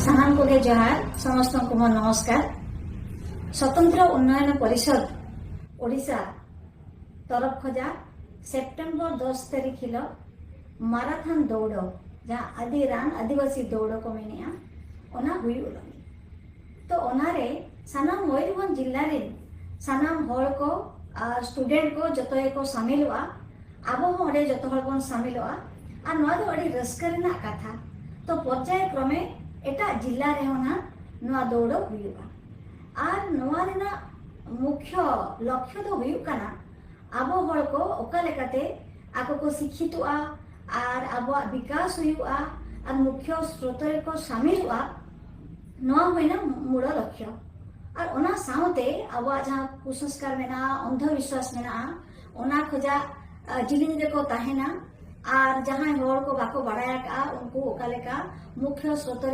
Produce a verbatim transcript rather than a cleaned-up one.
ᱥᱟᱱᱟᱢ ᱠᱚᱜᱮ ᱡᱚᱦᱟᱨ, ᱥᱚᱢᱚᱥᱛᱚ ᱠᱚ ᱱᱚᱢᱚᱥᱠᱟᱨ᱾ ᱥᱚᱛᱚᱱᱛᱨᱚ ᱩᱱᱱᱚᱭᱚᱱ ᱯᱚᱨᱤᱥᱚᱫ ᱳᱰᱤᱥᱟ ᱛᱚᱨᱚᱯ ᱠᱷᱚᱡᱟᱜ ᱥᱮᱯᱴᱮᱢᱵᱚᱨ ᱫᱚᱥ ᱛᱟᱹᱨᱤᱠᱷ ᱦᱤᱞᱳᱜ ᱢᱟᱨᱟᱛᱷᱚᱱ ᱫᱳᱣᱲᱚ, ᱡᱟᱦᱟᱸ ᱟᱹᱫᱤ ᱨᱟᱱ ᱟᱹᱫᱤᱵᱟᱹᱥᱤ ᱫᱳᱣᱲᱚ ᱠᱚ ᱢᱮᱱᱮᱜᱼᱟ, ᱚᱱᱟ ᱦᱩᱭᱩᱜ ᱞᱟᱹᱜᱤᱫ᱾ ᱛᱚ ᱚᱱᱟᱨᱮ ᱥᱟᱱᱟᱢ ᱢᱚᱭᱩᱨᱵᱷᱚᱸᱡᱽ ᱡᱤᱞᱟ ᱨᱮᱱ ᱥᱟᱱᱟᱢ ᱦᱚᱲ ᱠᱚ ᱟᱨ ᱥᱴᱩᱰᱮᱱᱴ ᱠᱚ ᱡᱚᱛᱚ ᱜᱮᱠᱚ ᱥᱟᱢᱤᱞᱚᱜᱼᱟ᱾ ᱟᱵᱚ ᱦᱚᱸ ᱚᱸᱰᱮ ᱡᱚᱛᱚ ᱦᱚᱲ ᱵᱚᱱ ᱥᱟᱢᱤᱞᱚᱜᱼᱟ᱾ ᱟᱨ ᱱᱚᱣᱟ ᱫᱚ ᱟᱹᱰᱤ ᱨᱟᱹᱥᱠᱟᱹ ᱨᱮᱱᱟᱜ ᱠᱟᱛᱷᱟ᱾ ᱛᱚ ᱯᱚᱨᱡᱟᱭ ᱠᱨᱚᱢᱮ ᱮᱴᱟᱜ ᱡᱤᱞᱟ ᱨᱮᱦᱚᱸ ᱱᱟᱦᱟᱜ ᱱᱚᱣᱟ ᱫᱳᱣᱲᱚ ᱦᱩᱭᱩᱜᱼᱟ᱾ ᱟᱨ ᱱᱚᱣᱟ ᱨᱮᱱᱟᱜ ᱢᱩᱠᱷᱭᱚ ᱞᱚᱠᱠᱷᱚ ᱫᱚ ᱦᱩᱭᱩᱜ ᱠᱟᱱᱟ ᱟᱵᱚ ᱦᱚᱲ ᱠᱚ ᱚᱠᱟ ᱞᱮᱠᱟᱛᱮ ᱟᱠᱚ ᱠᱚ ᱥᱤᱠᱠᱷᱤᱛᱚᱜᱼᱟ ᱟᱨ ᱟᱵᱚᱣᱟᱜ ᱵᱤᱠᱟᱥ ᱦᱩᱭᱩᱜᱼᱟ ᱟᱨ ᱢᱩᱠᱷᱭᱚ ᱥᱨᱳᱛ ᱨᱮᱠᱚ ᱥᱟᱢᱤᱞᱚᱜᱼᱟ᱾ ᱱᱚᱣᱟ ᱦᱩᱭᱱᱟ ᱢᱩᱲ ᱞᱚᱠᱠᱷᱚ᱾ ᱟᱨ ᱚᱱᱟ ᱥᱟᱶᱛᱮ ᱟᱵᱚᱣᱟᱜ ᱡᱟᱦᱟᱸ ᱠᱩᱥᱚᱝᱥᱠᱟᱨ ᱢᱮᱱᱟᱜᱼᱟ, ᱚᱱᱫᱷᱚ ᱵᱤᱥᱣᱟᱥ ᱢᱮᱱᱟᱜᱼᱟ, ᱚᱱᱟ ᱠᱷᱚᱡᱟᱜ ᱟᱹ, ᱡᱤᱞᱤᱧ ᱨᱮᱠᱚ ᱛᱟᱦᱮᱱᱟ᱾ ᱟᱨ ᱡᱟᱦᱟᱸᱭ ᱦᱚᱲ ᱠᱚ ᱵᱟᱠᱚ ᱵᱟᱲᱟᱭ ᱟᱠᱟᱫᱼᱟ, ᱩᱱᱠᱩ ᱚᱠᱟ ᱞᱮᱠᱟ ᱢᱩᱠᱷᱭᱚ ᱥᱨᱳᱛ